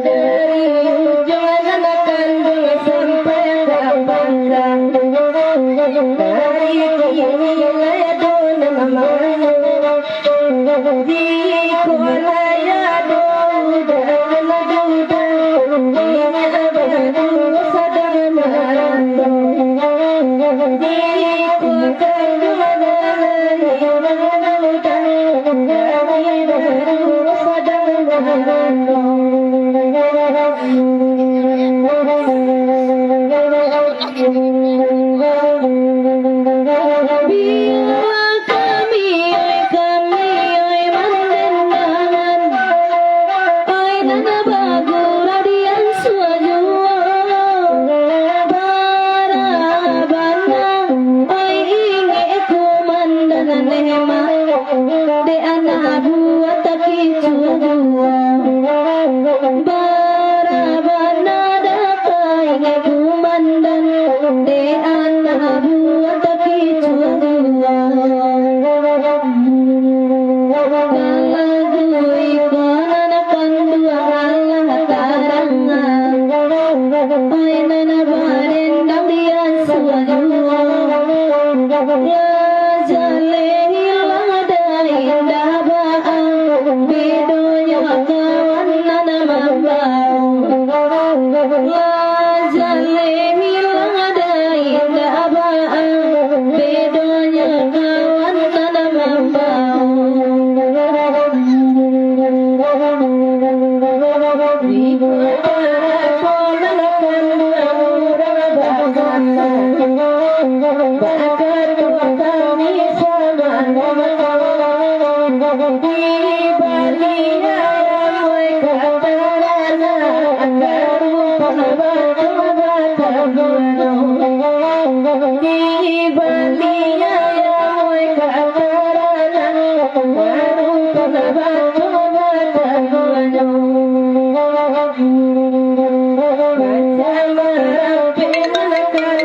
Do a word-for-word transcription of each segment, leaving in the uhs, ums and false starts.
Dari ujuang anak kanduang sampai ka pangkang, dari kini lai ado nan malu. Di kolaya duda, duda, inyo baru sadang marandau. Di kota duda, duda, inyo baru sadang marandau. Bila kami, oi, kami, oi, mandandangan, oi, nan bagurau di ansua juo. Bara bana, oi, ingek kumandan deh mah, dek anak buah takicuah juo. Bara bana dakainyo kumandan, dek anak buah takicuah juo. Balagu iko nan kanduang alah tarang, oi, nan barendang di ansua juo. Lah jaleh ilang dai indak baa, bedonyo kawan nan mambao. Lah jaleh ilang dai indak baa, bedonyo kawan nan mambao. Di kota ponakan urang bakata, bakata kami samano. Di Bali ayam oi ka tarana, ka rumpun batu bataguno. Di Bali ayam oi ka tarana, ka rumpun batu bataguno. Macam marampeh manakan.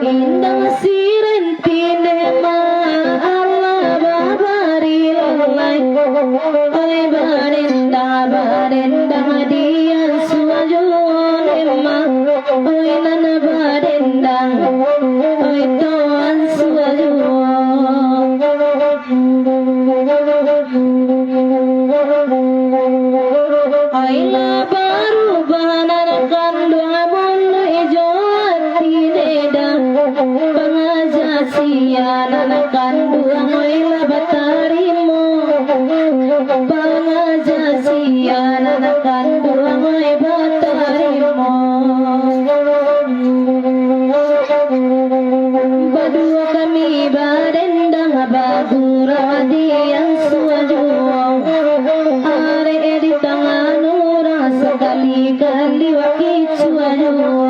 Indak sirin tineh ma Allah babari lalai. Oi badendang, badendang dian suajuo lemah. Oi nan badendang, oi tuan suajuo. Ai lah barubah nan kanduang muluik jo ati deda. Pangaja sia nan kanduang ai lah batarimo. Pangaja sia nan kanduang ai batarimo. Baduo kami badendang bagurau dian suajuo. Arek di tangan urang sakali-kali wakicua juo.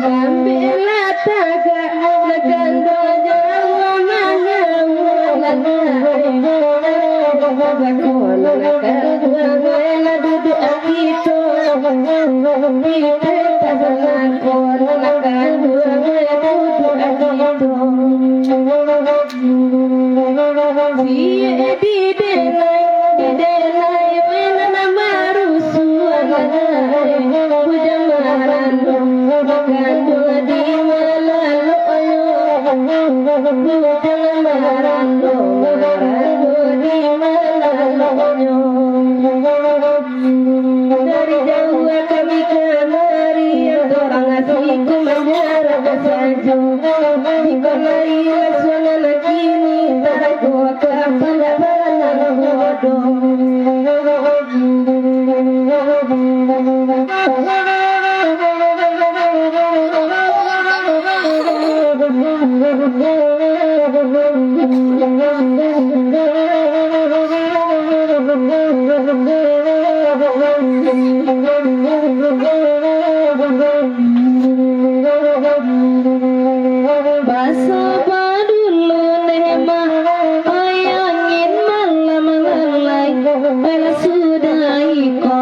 Ambiaklah tagak, nakando jauah manjauah, nakando jauah, nakando duduak kito. Di pentas nangko, nakando duduak kito. Ciek didenai, didenai, weh nan marusuah, bujang marando, bakando di malaloyo, bujang marando, marando di malaloyo. Dari jauah kami kamari, dorang asik manjarak sajo. Di kamari lah suangan kini, tarago ka pandak baranang bodoh. Basaba dulu neh mah, ai angin malam lalai, ai lah sudah iko,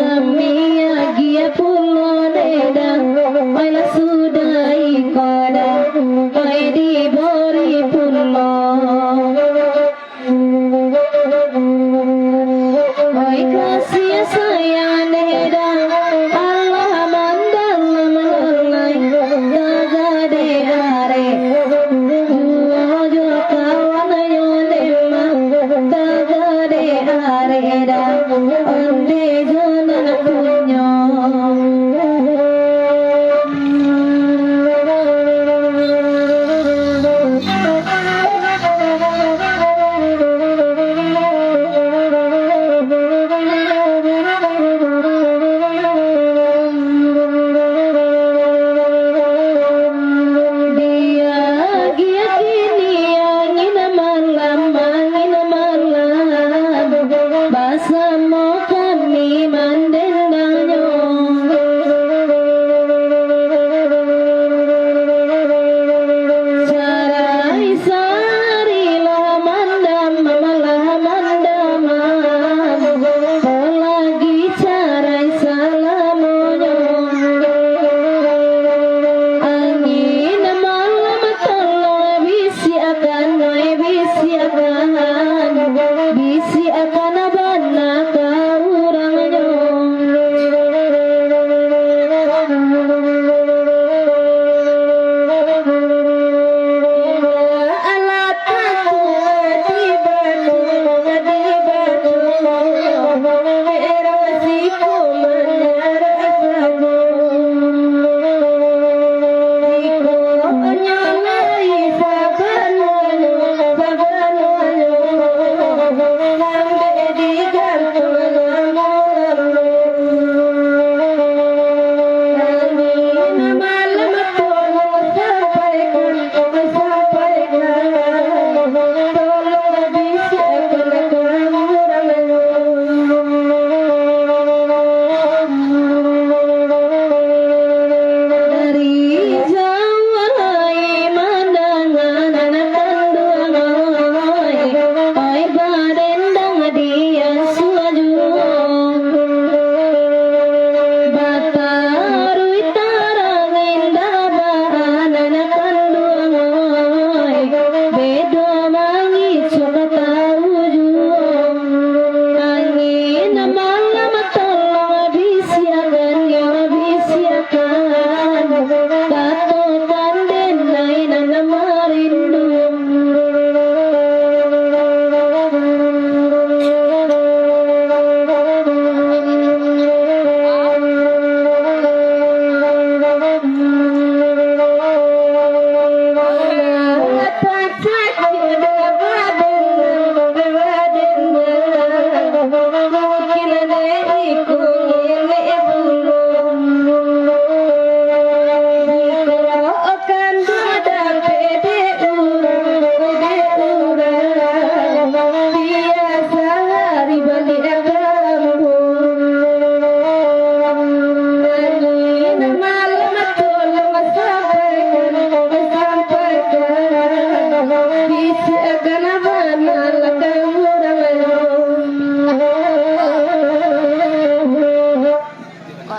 kami agiah pulo neh dah, ai lah sudah iko dah, ai dibari pulo. Oi, kasih sayang ne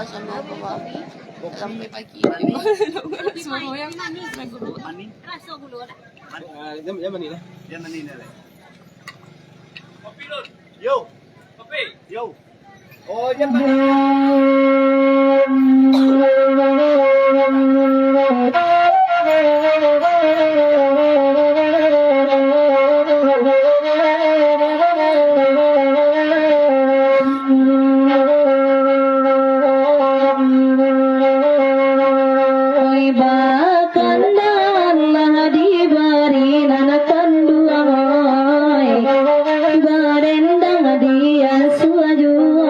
Sampai pagi. Suruh yang mana? Raso gulu lah. Ah, yang, yang mana lah? Yang mana ni lah? Yo. Yo. Oh, yang mana? Oi, bakanda lah dibari nan kanduang, oi, badendang di asuah juo.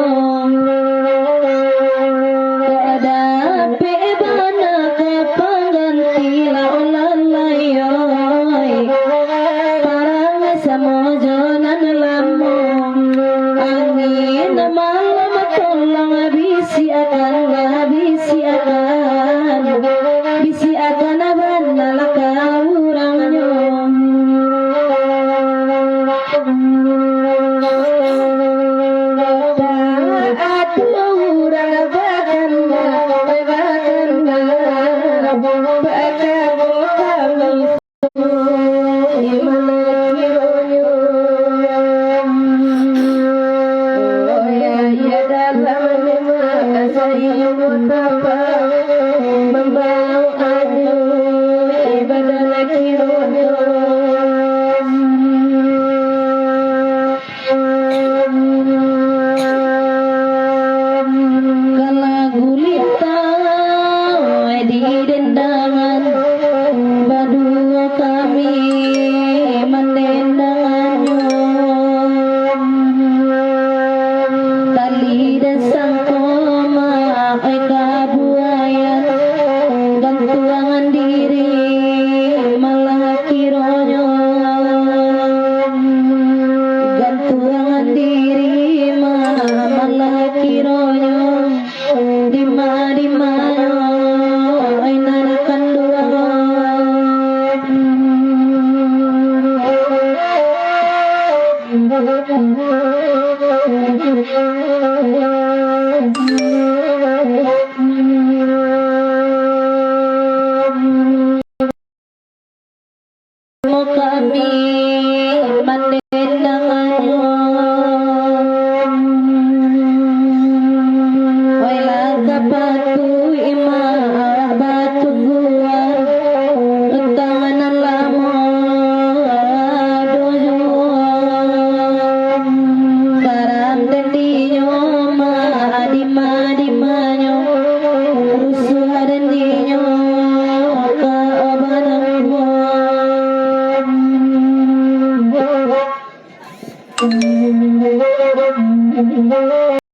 Kada dapek bana ka pangganti lah ulah lai, oi. Parang samo jo nan lamo. Angin malam tolong bisiakan, bisiakan, bisiakan bana lah ka urangnyo. Taat urang bakanda, bakanda, bakabo kami. Di mana kironyo, oh, ya, ya, dalam lima sayur tapa, mambaok anyo ibadah kironyo. Kala gulita di dendangan, baduo kami mandendangannyo. Tali dasangko ma-, ai kabuayan, gantuangan diri malah kironyo. Gantuangan diri ma-, malah kironyo. Dima, dimanyo, ai nan kanduang. Kami